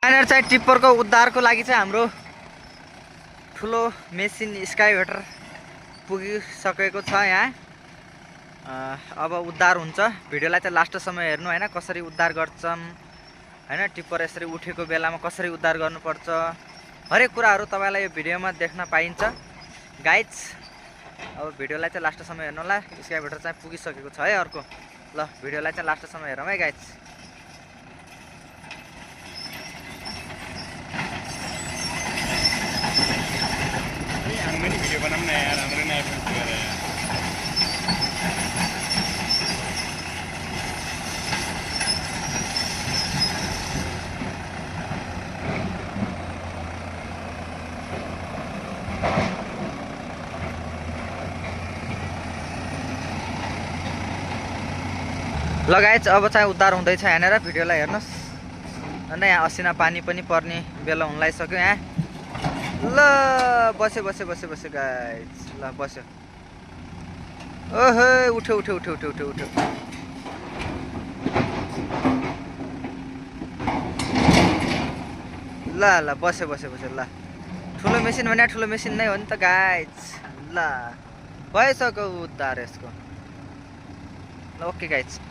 यहाँनिर चाहिँ टिप्परको उद्धारको लागि चाहिँ हाम्रो ठुलो मेसिन स्काइभेटर पुगिसकेको छ यहाँ। अब उद्धार हुन्छ। भिडियोलाई चाहिँ लास्टसम्म हेर्नु हैन, कसरी उद्धार गर्छौँ हैन, टिप्पर यसरी उठेको बेलामा कसरी उद्धार गर्नुपर्छ, हरेक कुराहरू तपाईँलाई यो भिडियोमा देख्न पाइन्छ गाइज। अब भिडियोलाई चाहिँ लास्टसम्म हेर्नु होला। स्काइभेटर चाहिँ पुगिसकेको छ है अर्को। ल भिडियोलाई चाहिँ लास्टसम्म हेरौँ है गाइज। वीडियो बनाऊँ ना यार, हाम्रो नयाँ फोन लिएर यार। ल गाइज अब चाहिँ उद्धार हुँदैछ यहाँनिर, भिडियोलाई हेर्नुहोस्। अन्त यहाँ असिना पानी पनि पर्ने बेला हुन लागिसक्यो यहाँ। ल बस्यो बस्यो बस्यो बस्यो गाइज। ल बस्यो। ओहो उठ्यो उठ्यो उठ्यो उठ्यो उठ्यो उठ्यो। ल ल बस्यो बस्यो बस्यो। ल ठुलो मेसिन भने ठुलो मेसिन नै हो नि त गाइज। ल भइसक्यो उद्धार यसको। ल ओके गाइज।